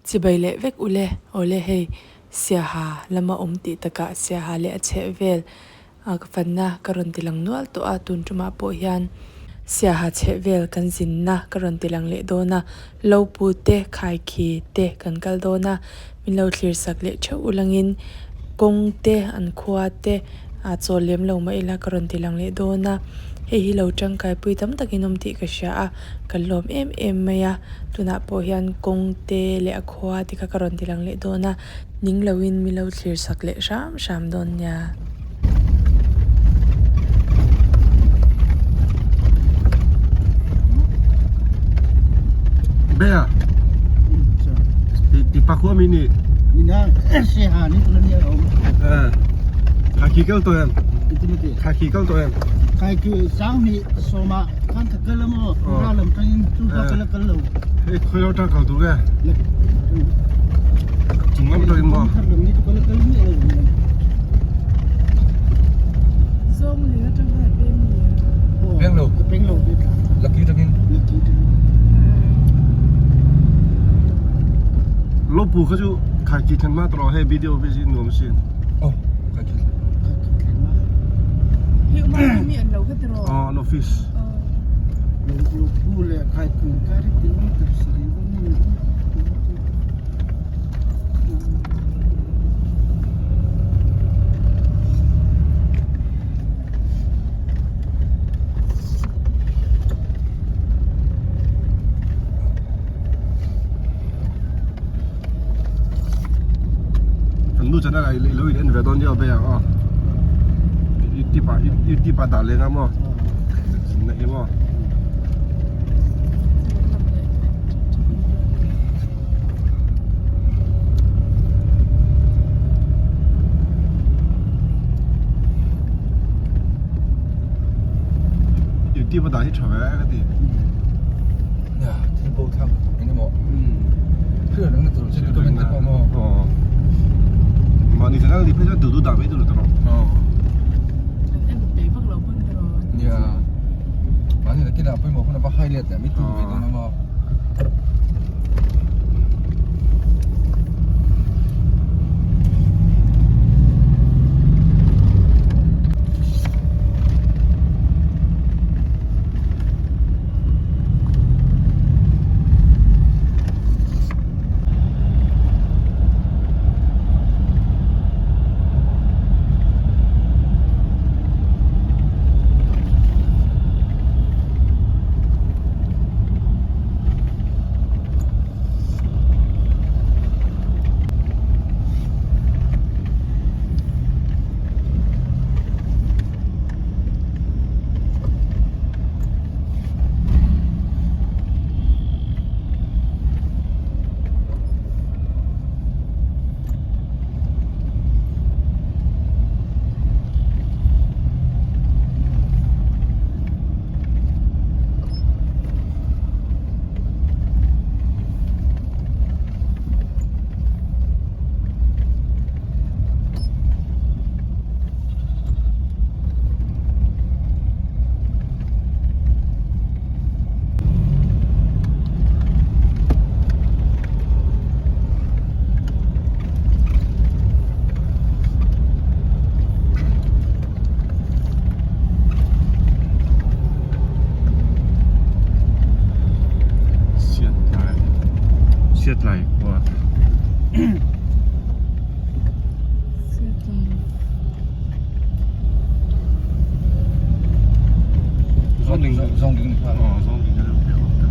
Chibai leh vek ule, awle hei Siaha lama awm tih takah Siaha leh a chheh vel a ka fanna ka rawn ti lang nual tawh a, tun tumah pawh hian Siaha chheh vel kan zinna ka rawn ti lang leh dawn a, Lopu te, Khaikhi te kan kal dawn a, min lo thlir sak leh theuh ulangin kawng te, an khua te a chawl lem lo mah ila ka rawn ti lang leh dawn a, hei hi lo tangkaipui tam takin awm tih ka hria a, ka lawm em em mai a. Tunah pawh hian kawng te leh a khua te kha ka rawn ti lang leh dawn a, ning loin mi lo thlir sak leh hram hram dawn nia. Bea ti pa khua mi ni Nina se ha ni tu ni om. Eh kha ki kal to em kha ki kal to em Kai ki sang ni soma khan ka kal mo ra lam tangin chu ka kal kal lo. Hei khoi lo tang kal tu ge chung lam tangin mo. Thar lam ni tu kal kal ni lo. Zawng leh atang hian peng ni. Peng lo. Peng lo te. Lucky tangin. Lucky tangin. Lo pu kha chu khai ki than ma tro he video bi ji nuam sin. Oh, khai ki. Hi uma mi an lo kha tro. Oh, an office. Lo pu le khai ki kar kilometer sari ni. Kan nu channel ah i lo in en ve dawn nia be ang aw youtube ah youtube ah dah leng a maw zinna hi maw. Youtube a dah hi tha ve ka ti. Ya, thil bo thak eng emaw. Thil reng na tur chu comment te pawh maw. Aw. Mahni channel ni phei chuan duh duh dah mai tur ta rawh. Aw. An en peih vak lo pawn ta rawh. Nia. Mahni nakinah pawimawh hun a va highlight leh mai tur ve dawn a maw. Siat lai khua. Zawng ding zawng ding ni kha. Aw zawng ding ka piah awm ta.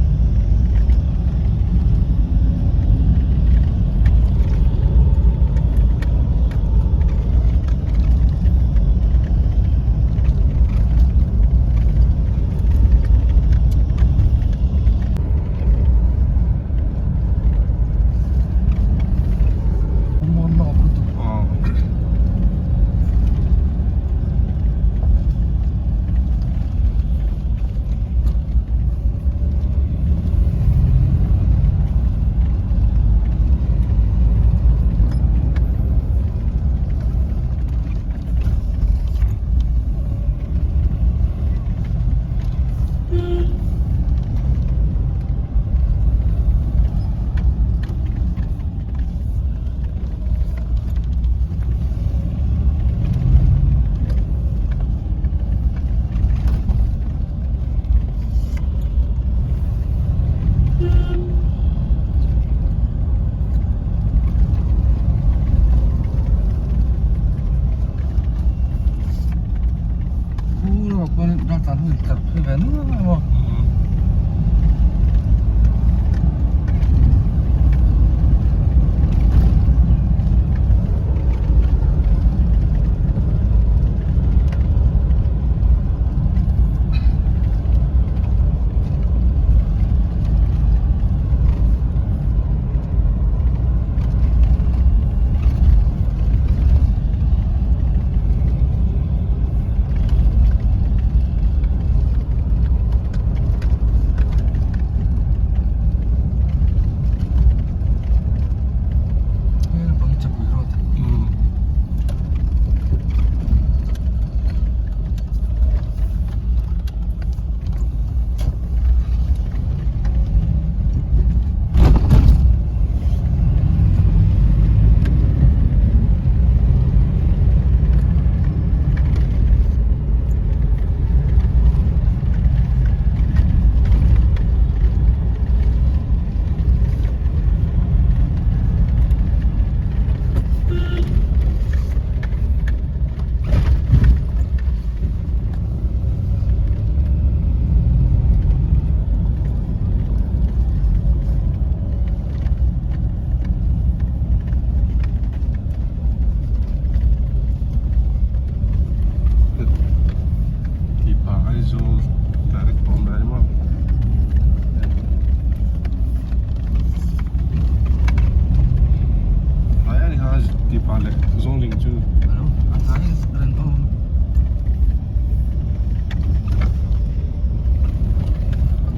Pa leh zawngling chu. Alo a tlai reng aw.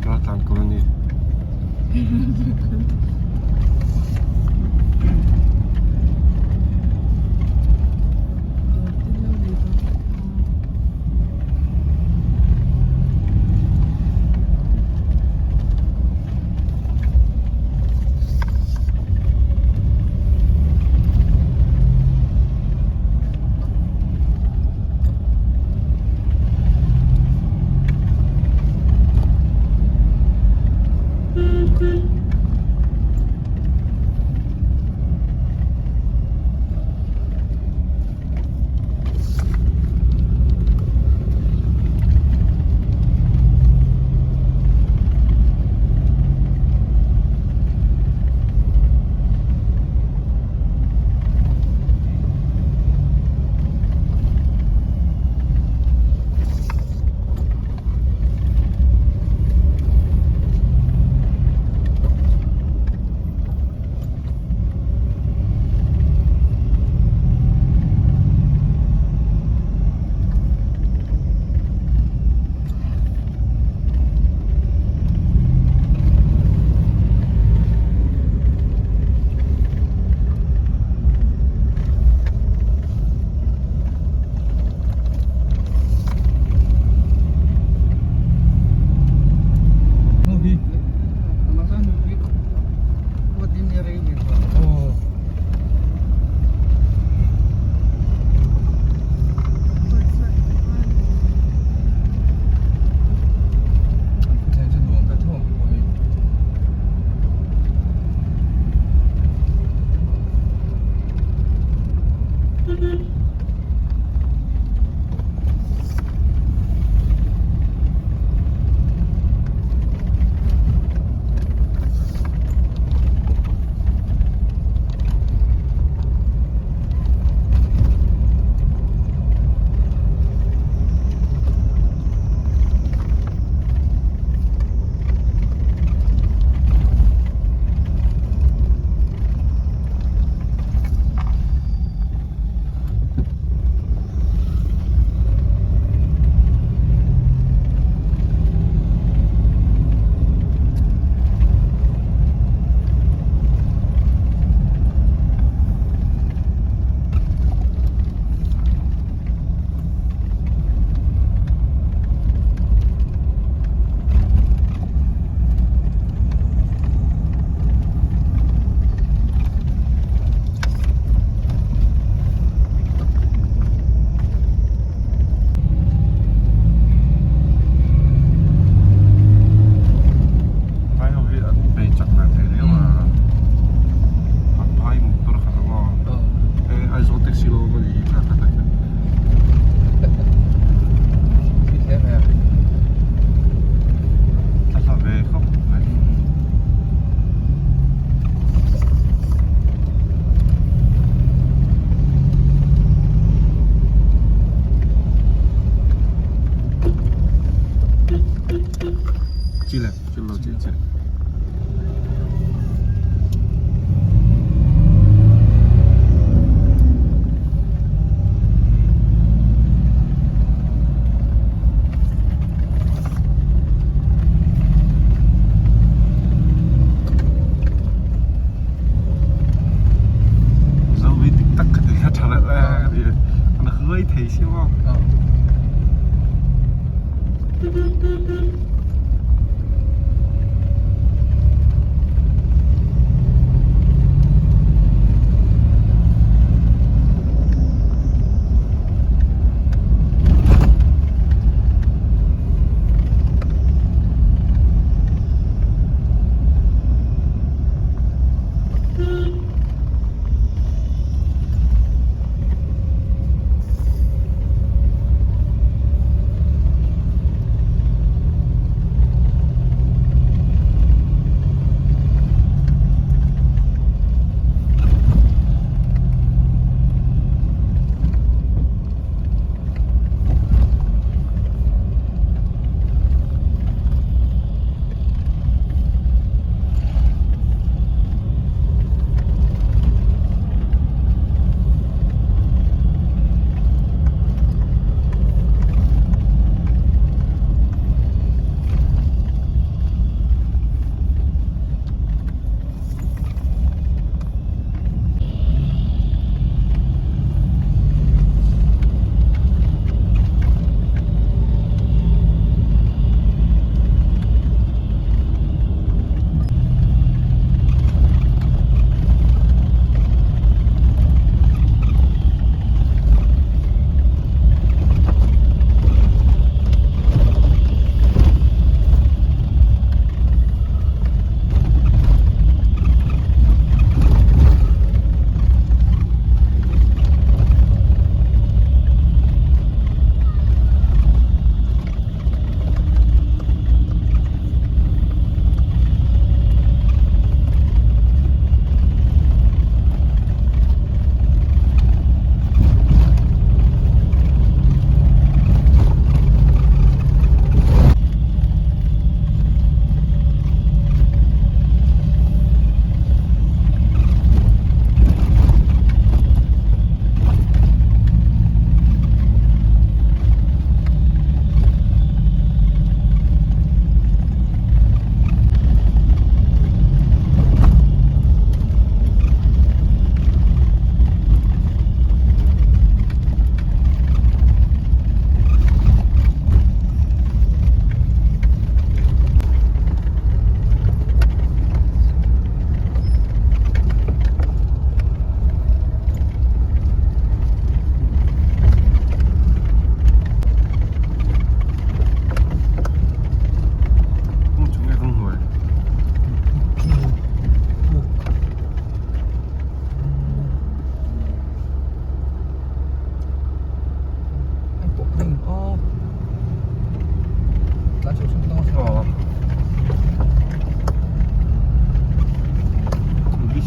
Raltlan colony. Vai ho hi an bei chak ve thei riau a a phai motor khat ang aw he Aizawl taxi lo awm a ni hi thla khat ah hian. A hla ve khawp mai. Chi le chi lo chi chi. Zo hi dik tak ka ti a tha leh le ka ti an huai thei si maw.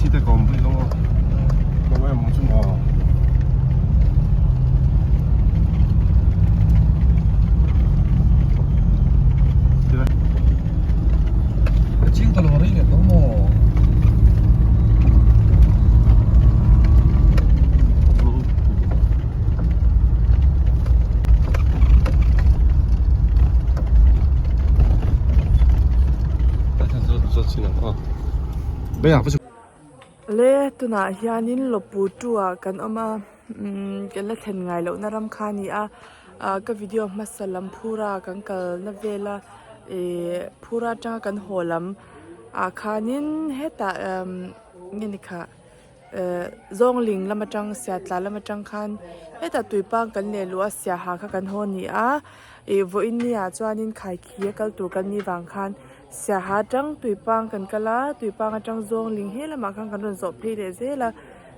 VC te ka awm pui lo maw? Lo em ang chu maw? A chiang ta lo a rei leh tawh maw? Le tunah hianin Lawpu 2 ah kan awm a umm kan la thlen ngai lohna ram kha a ni a ah ka video hmasa lam phura kan kalna vela ihh phura atanga kan haw lam ah khanin hetah umm nge ni khah. Eh zawngling lam atang siatla lam atang khan hetah tuipang kan leh luh a siaha kha kan haw a ni a ih vawiin ni ah chuanin khaikhi a kal tur kan nih vang khan siaha atang tuipang kan kal a tuipang atang zawngling he lamah khan kan rawn zawh phei leh zel a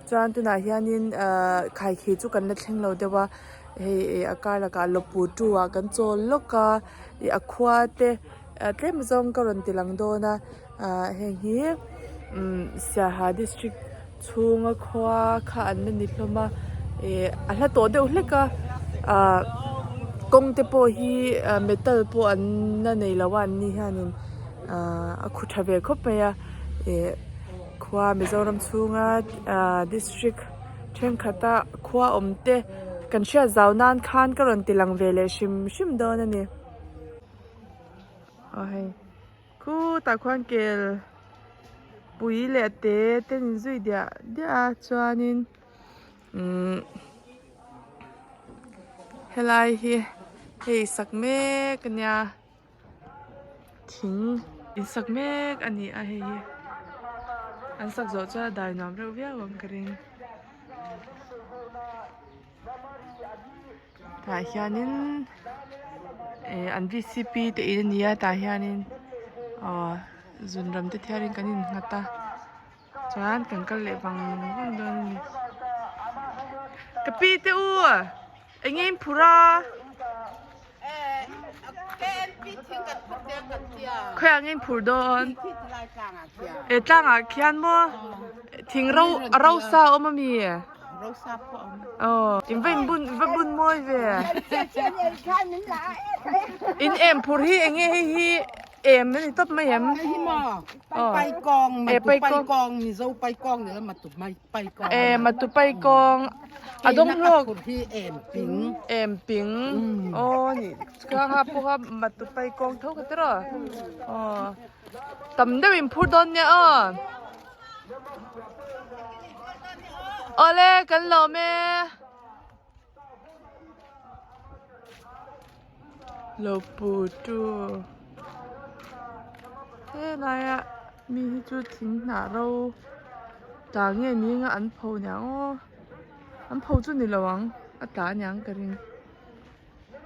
chuan tunah hianin ahh khaikhi chu kan la thleng lo deuh a hei ih a kar lakah lawpu two ah kan chawl lawk a ih a khua te tlem zawng ka rawn ti lang dawn a. Ah heng hi umm Siaha district chhunga khua kha an la ni hlawm a ih a hla tawh deuh hlek a ah kawng te pawh hi ah metal pawh an la nei lo a an ni hianin ah a khu tha ve khawp mai a ih khua Mizoram chhunga ah district thenkhat a khua awm te kan hriat zau nan khan ka rawn ti lang ve leh hrim hrim dawn a ni aw hei. Khutah khuan kel pui leh te te an inzui diah diah a chuanin umm helai hi hei sak mek a nia thing in sak mek a ni a hei hi an sak zawh chuan a dai nuam reuh viau ang ka ring. Tah hianin eh an vcp te in a ni a tah hianin aw zun ram te thiarin kan innghat a chuan kan kal leh vang vang dawn a ni ka pi te u eng nge in phur a khawiah nge in phur dawn eh tlangah khian maw thing ro rosa a awm a mi. Aw in va in bun va bun mawi ve in em phur hi eng nge hei hi em a ni tawp mai em e matu pai kawng a dawng hlawk em ping aw ni kha ha pawh kha matu pai kawng tho kha tiraw aw tam deuh in phur dawn nia aw. Awle kan lawm e. Lo pu tu. Helai ah mi hi chu thing hnah ro tla nge ni anga an pho niang aw. An pho chu ni lo ang a tla aniang ka ring.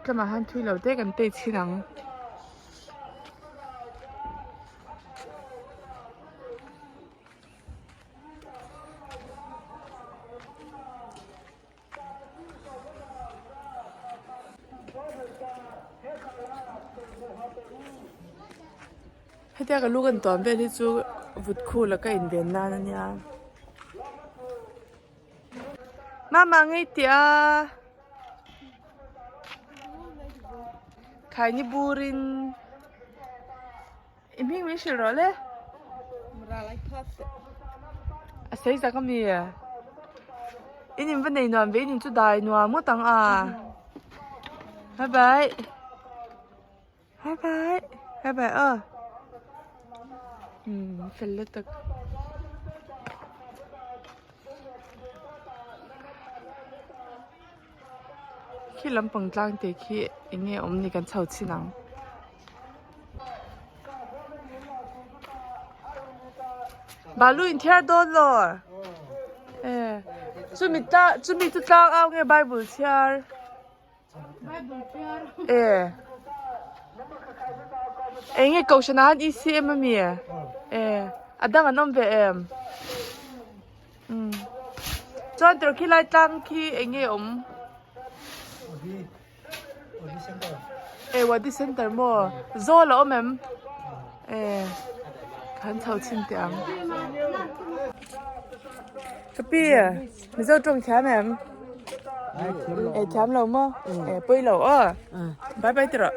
Tlamah hian thui lo te kan tei chhin ang. Hetia ka lu kan tuam vel hi chu vut khul a ka inven nan a nia. Mama ngei tih a. Khaini burin i hming min hrilh rawh le. A sei zak a mi. In in va nei nuam ve in in chu dai nuam ngawt ang a. Bye bye. Bye bye. Bye bye aw. Um fel lutuk. Khi lampang tlang te khi eng nge awm ni kan chho chhin ang. Balu in thiar dawn lo. E chumi tla chumi chu tlang au nge bible chhiar. E eng nge kohhran ah hian ECM a mi e a dang an awm ve em umm chuan tur khi lai tlang khi eng nge awm e wadi center maw zawl a awm em e kan chho chhin teh ang. Ka pi Mizo tawng thiam em? E thiam lo maw? E pawi lo aw. Bye bye ti rawh.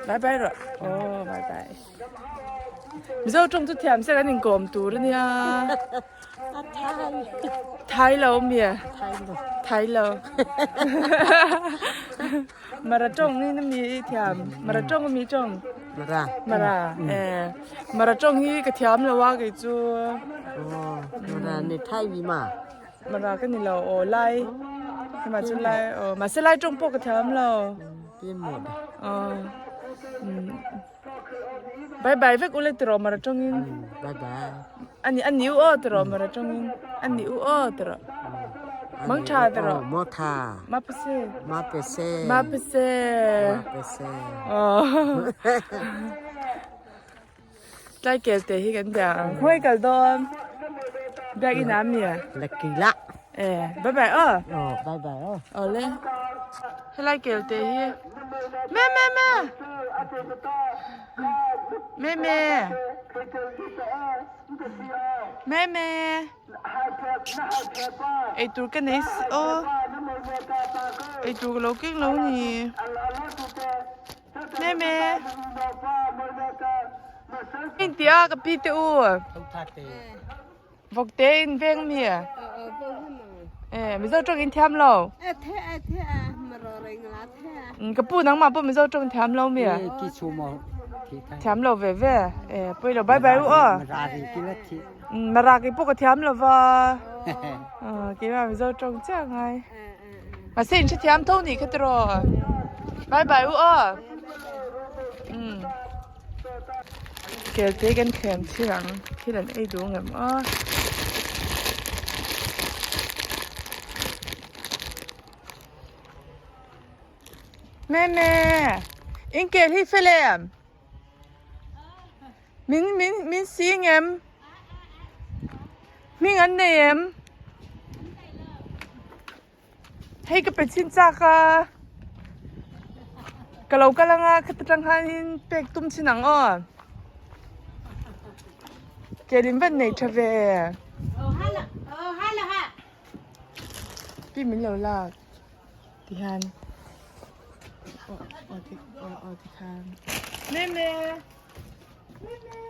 Bye bye rawh. Aw bye bye. Mizo tawng chu thiam se kan inkawm tur ania. Thai lo mi a? Thai lo. Mara tawng ni na mi i thiam. Mara tawng mi tawng. Mara. Mara. Eh. Mara tawng hi ka thiam lo a kei chu. Mara ni Thai mi ma. Mara ka ni lo aw lai. Ma chu lai aw ma se lai tawng pawh ka thiam lo. Ti mo. Aw. Bye bye vek ule tiraw mara tawngin. Bye bye. Ani ani u aw tiraw mara tawngin. Ani u aw tiraw. Mang tha tiraw. Mo tha. Ma pese. Ma pese. Ma pese. Ma pese. Aw. Tlai kel te hi kan bia ang. Khawi kal dawn. Biakinn ah mi a? Lucky la. Eh, bye bye aw. Oh, bye bye aw. Aw le. Helai kel te hi. Me me me. Me me. Me me. Eitur ka nei si aw. Eitur ka lo keng lo ni. Me me. Intia ka pi te u. Vawk te in veng mi a? Eh, Mizo tawng in thiam lo. Ka pu nangmah pawh Mizo tawng thiam lo mi a? Thiam lo ve ve. Eh, pawi lo bye bye u aw. Mara kei pawh ka thiam lo va. Keimah Mizo tawng chiah ngai. Mahse in hrethiam tho nih kha tiraw. Bye bye u aw. Kel te kan thlem thil ang thil an ei duh ngem aw. Meme in kel hi fel em? Min min min si ngem? Hming an nei em? Hei ka pe chin chak a, ka lo kal anga khata tang hianin pek tum chin ang aw. Kel in van nei tha ve. Pi min lo lak ti hian aw aw ti aw aw ti khan. Meme meme meme.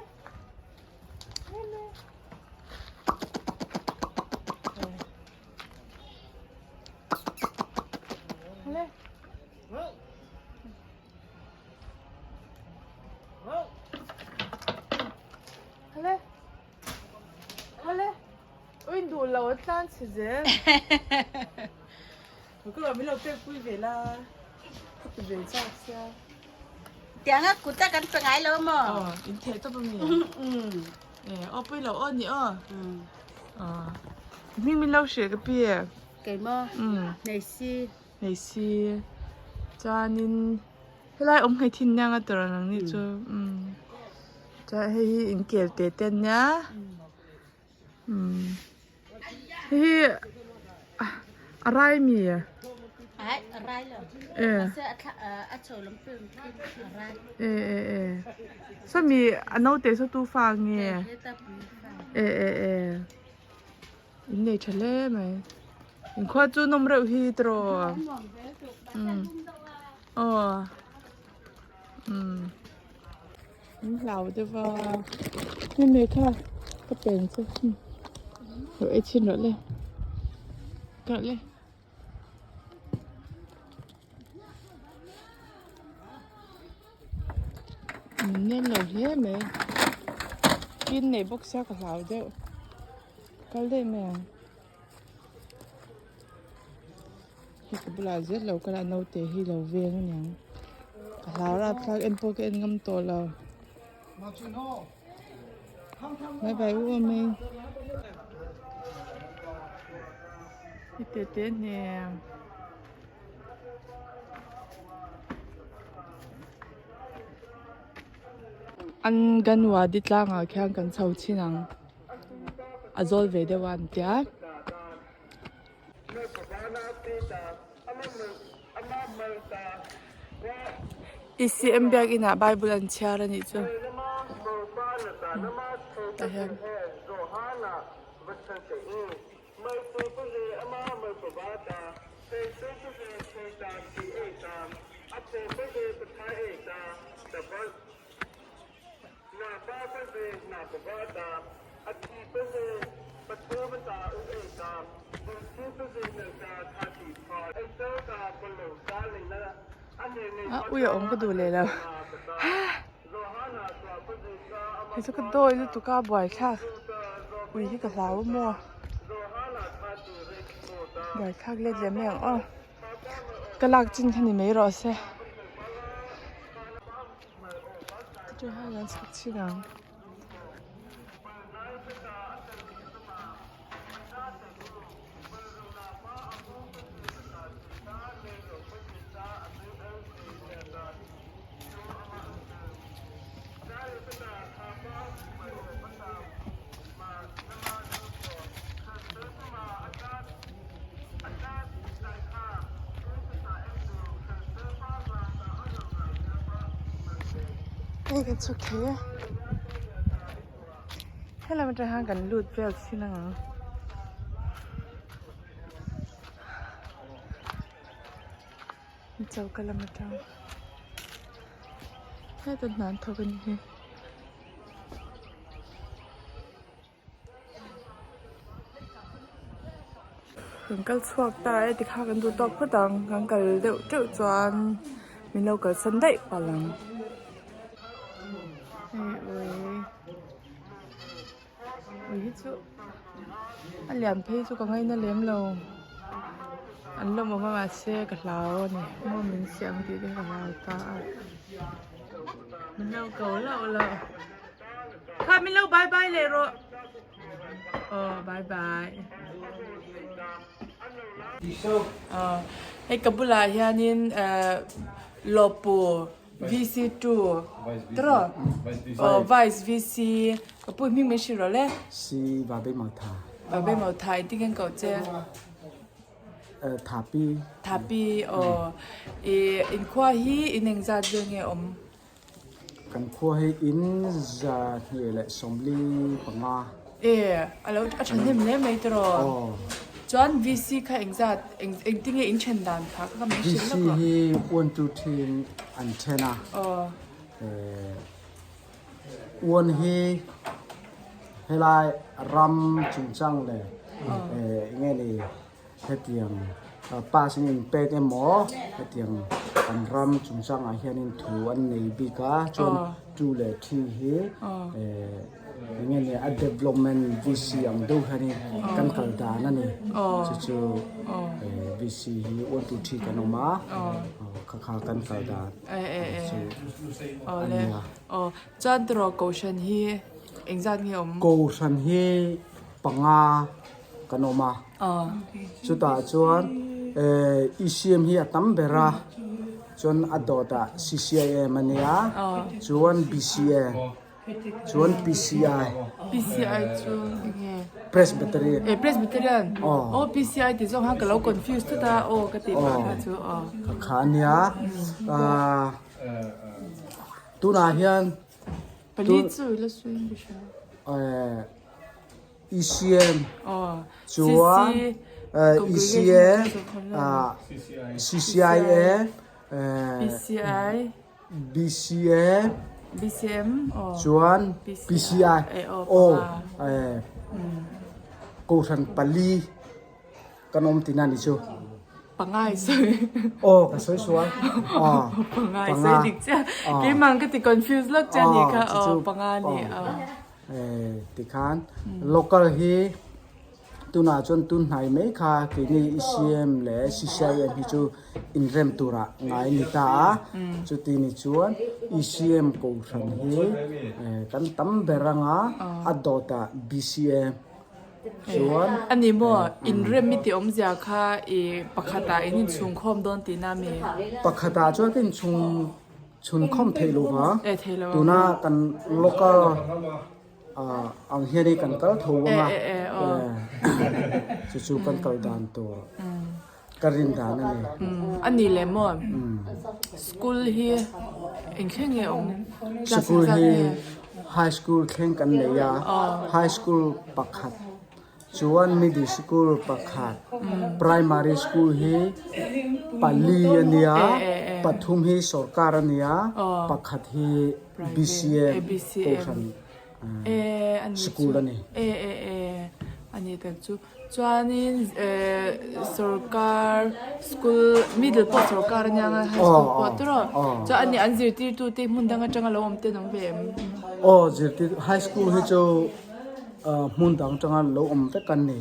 Duh lo a tlan chhe zel ka lo min lo pek pui ve la ka ti ve chak sia tianga kut a kan pe ngai lo maw aw in theh tawp a mi eh aw pui lo aw ni aw Hming min lo hrilh ka pi e. Keimah nei si. Nei si. Chuanin helai awm ngei thin nia nga tur ang ni chu. Chuan hei hi inkel te te an nia. Hei hi a rai mi e. Ai a rai lo. Eh. Mahse a thla a chho lam peng khi a rai. Eh eh eh. Sawmi a naute saw tu fa nge? Eh eh eh. In nei tha hle mai. In khua chu nawm reuh hi tiraw. Umm. Aw. Umm. In hlau deuh va. Hei mai kha ka pen chu. Lo ei chhin rawh le. Ka rawh le. Min nem lo hle mai pin nei bawk sia ka hlau deuh kal daih mai ang hei ka bulah zet lo kal a naute hi lo veng a niang ka hlau rapthlak en pawh ka en ngam tawh lo bye bye u awm mai heti te hnem. An Ganwadi tlangah khian kan chho chin ang a zawl ve deuh a an tia. ECM biakinn ah bible an chhiar a nih chu tah hian. A ui a awm ka duh leh lo hei chu ka dawi lutuk a buaithlak ui hi ka hlau a maw buaithlak let leh mai ang aw ka lak chin kha ni mai rawh se. Hei kan chhuk thei e helam atang hian kan lut vel chin ang ang choka lam atang heta hna an thawk anih hi. Kan kal chhuak ta e tikha kan duh tawk phawt ang kan kal deuh teuh chuan min lo kalsan daih palh ang hei ui ui hi chu a lian phei chu ka ngaina lem lo an lawm awm a mahse ka hlau a ni maw min siam tih te ka hlau ta a min lo ko loh loh. Kha min lo bye bye leh rawh. Aw bye bye. Aw hei ka bulah hianin Lawpu VC 2 tiraw aw Vice VC ka pu hming min hrilh rawh le. Si Vabe Mawtha. Vabe Mawtha engtin nge an koh che? Thapi. Thapi aw i inkhua hi in engzat vel nge awm? Kan khua hi in 245. E, a lo a thahnem hle mai tiraw? Aw. Chuan VC kha engzat eng engtinge in then dan kha kha min hrilh lawk rawh. VC hi one two three in an then a. Aw. E, one hi helai ram chungchang leh e enge ni Hetiang pass an inpek emaw hetiang kan ram chungchangah hianin thu an nei bik a chuan 2 leh 3 hi eh eng nge a development VC ang deuh hianin kan kal dan a ni chu chu eh VC hi 1 2 3 kan awm a kha kha kan kal dan chu a nia. Chuan tiraw Kohhran hi engzat nge awm? Kohhran hi panga. kan awm a chutah chuan ECM hi a tam ber a chuan a dawtah C_C_I_M a nia chuan B_C_A chuan P_C_I P_C_I chu eng nge Presbyterian eh Presbyterian aw P_C_I tih zawng khan ka lo confuse thut a aw ka tih pah kha chu aw kha a nia tunah hian pali chu i la sawi ang ka hria eh. ECM chuan ECA CCIA BCA chuan PCI aw Kohhran pali kan awm tihna a ni chu. Pangai sawi. Aw ka sawi sual. Aw pangai sawi dik chiah. Keimah ka ti confuse lawk chiah a ni kha aw panga a ni aw. Tikhan local hi tunah chuan tun hnai mai kha keini ECM leh CCIM hi chu inrem turah ngai a ni ta a, chuti ni chuan ECM kohhran hi kan tam ber anga a dawtah BCM chuan A ni maw inrem i tih awmzia kha i pakhatah in inchhungkhawm dawn tihna a mi? Pakhatah chuan ka inchhung Chhunkhawm theih lo va, tuna kan local ang hian hi kan kal tho ang a, chu chu kan kal dan tur ka rin dan a ni. A ni leh maw? School hi eng thleng nge awm? School hi high school thleng kan nei a, high school pakhat. Chuan middle school pakhat, primary school hi pali a nia, pathum hi sorkar a nia, pakhat hi BCM kohhran school a ni. Chuanin sorkar school middle pawh sorkar ania nga high school pawh tur aw chuan ani an zirtirtu te hmun dang atanga lo awm te an awm ve em? Aw zirtir high school hi chu hmun dang atanga lo awm vek an ni.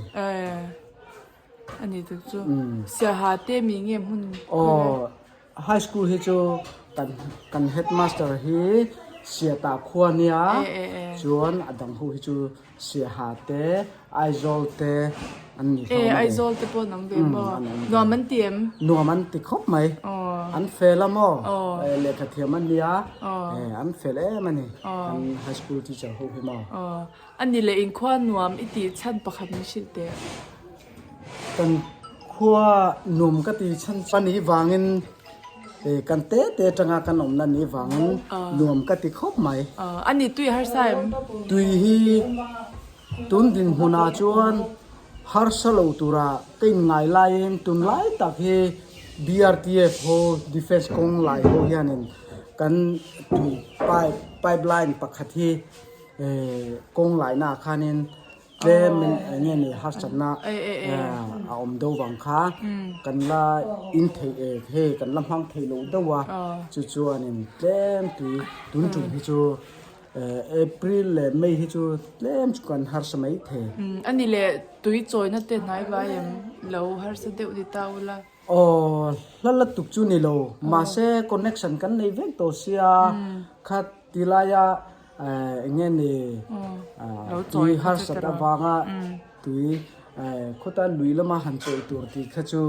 Ani tak chu Siaha te mi nge hmun Aw High school hi chu kan kan headmaster hi Siata khua nia chuan a dang ho hi chu Siaha te Aizawl te an ni hlawm a ni. Aizawl te pawh an awm ve maw? Nuam an ti em? Nuam an ti khawp mai. An fel a maw? Lehkha thiam an nia an fel em a ni kan high school teacher ho hi maw? A ni leh inkhua nuam i tih chhan pakhat min hrilh teh. Kan khua nuam ka ti chhan chu ni vangin kan te te atanga kan awmna ni vangin nuam ka ti khawp mai. A ni tui harsa em? Tui hi tun dinhmunah chuan harsa lo tura ka inngai laiin tunlai tak hi BRTF ho defence kawng lai ho hianin kan tui pipe pipeline pakhat hi kawng laihnaah khanin Tlem in eng nge ni harsatna a awm deuh vang kha kan la in theih e hei kan la hmang theih loh deuh a chu chuanin tlem tui tun tum hi chu April leh May hi chu tlem chu kan harsa mai thei. A ni leh tui chawina te hnai vai em lo harsa deuh ni ta ula. Aw hla la tuk chu ni lo mahse connection kan nei vek tawh sia kha ti laia eng nge ni tui harsat avanga tui khawta lui lama han chawih tur tih kha chu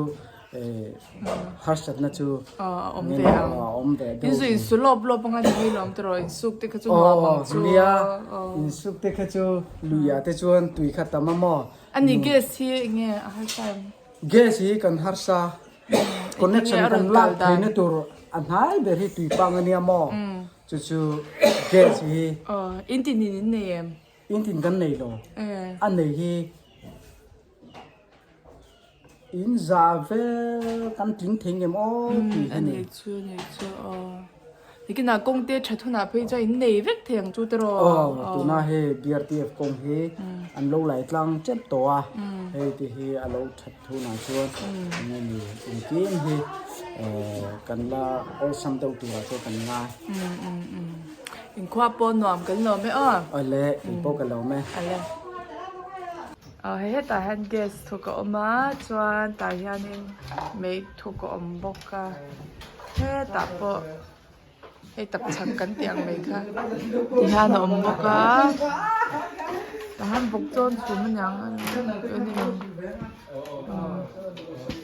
harsatna chu a awm ve deuh. Nia insuk te kha chu luiah te chuan tui kha tam a maw. Gas hi kan harsa, connection kan lak theihna tur a hnai ber hi tui pang a nia maw? Chu chu gas hi. In tin in in nei em? In tin kan nei lo. A nei hi in za vel kan tling thei ngem aw tih hi ni. A nei chu a nei chu aw. Nikinah kawng te tha thunah phei chuan in nei vek thei ang chu tiraw? Aw, tuna hei BRTF kawng hi an lo lai tlang tep tawh a, hei te hi a lo that thunah chuan eng nge ni engkim hi kan la awlsam deuh turah chuan kan ngai. Inkhua pawh nuam kan lawm e aw. Awle, kei pawh ka lawm e. Awle. Aw hei hetah hian gas thuk a awm a chuan tah hianin mei thuk a awm bawk a hetah pawh hei tapchhak kan tih ang mai kha ti hian a awm bawk a tah hian bawk chawn chhum aniang a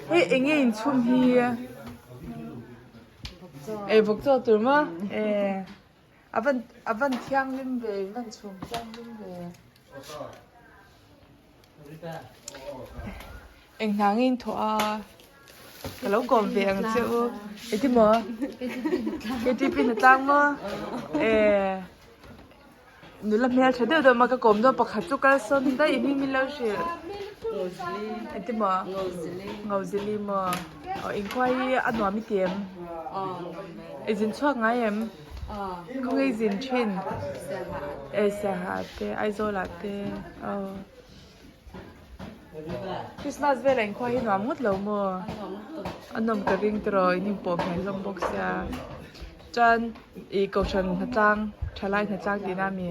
hei eng nge inchhum hi ei bawk chaw tur maw eh. A van a van thianghlim ve a van chhum thianghlim ve. Eng hna nge in thawh a? Ka lo kawm ve ang che u. Engti maw? KTP na tlang maw? Eh nula hmel tha deuh deuh mai ka kawm dawn pakhat chu kal sawn daih hming min lo hrilh. Engti maw? Ngozili maw? Aw inkhua hi a nuam i ti em? I zin chhuak ngai em? Khawnge i zin thin? E Siaha te Aizawl ah te aw Christmas velah inkhua hi nuam ngawt lo maw? A nawm ka ring tiraw in inpawh hmel hlawm bawk sia chuan ih kohhran hnatlang thalai hnatlang tihna ami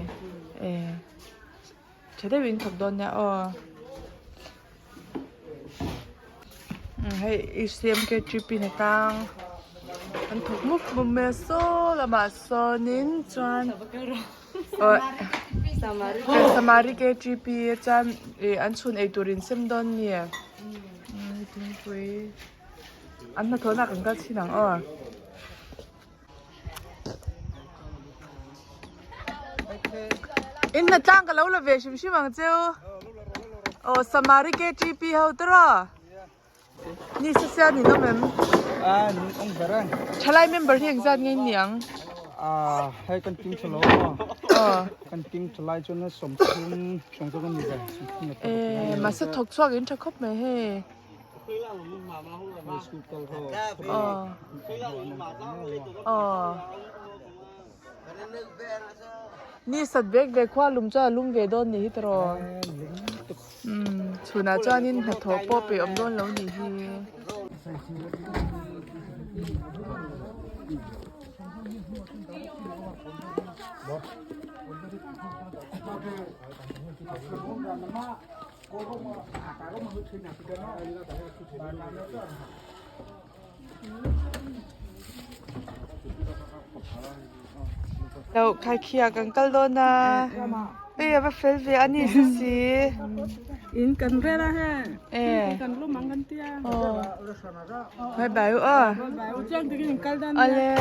e tha deuhin thawk dawn nia aw. Hei ECMKTP na tang an thawk mup mup mai a saw lamah sawnin chuan Samari KTP chuan ih an chhun eitur in sem dawn a ni thingpui an hnathawhna ah kan kal chhin ang aw. In hnatlang ka lo la ve hrim hrim ang cheu. Aw Samari KTP ho te rawh. Ni sa sia ni nawm em? Thalai member hi engzat nge ni ang? A hei kan ting tha lo Aw. Kan ting tha lai chuan 30 chuang chu kan ni ve 30 leh E mahse thawk chhuak in tha khawp mai hei. School kal ho. Aw. Aw. Ni sat vek ve khua lum chuan a lum ve dawn ni hi tawh. Umm chhunah chuanin hnathawh pawh peih awm dawn lo ni hi. Loh khaikhiah kan kal dawn a hei a va fel ve a ni si si In kan rel a he e kan lawm ang kan tia aw bye bye u aw bye bye u chiang takin in kal dan ale.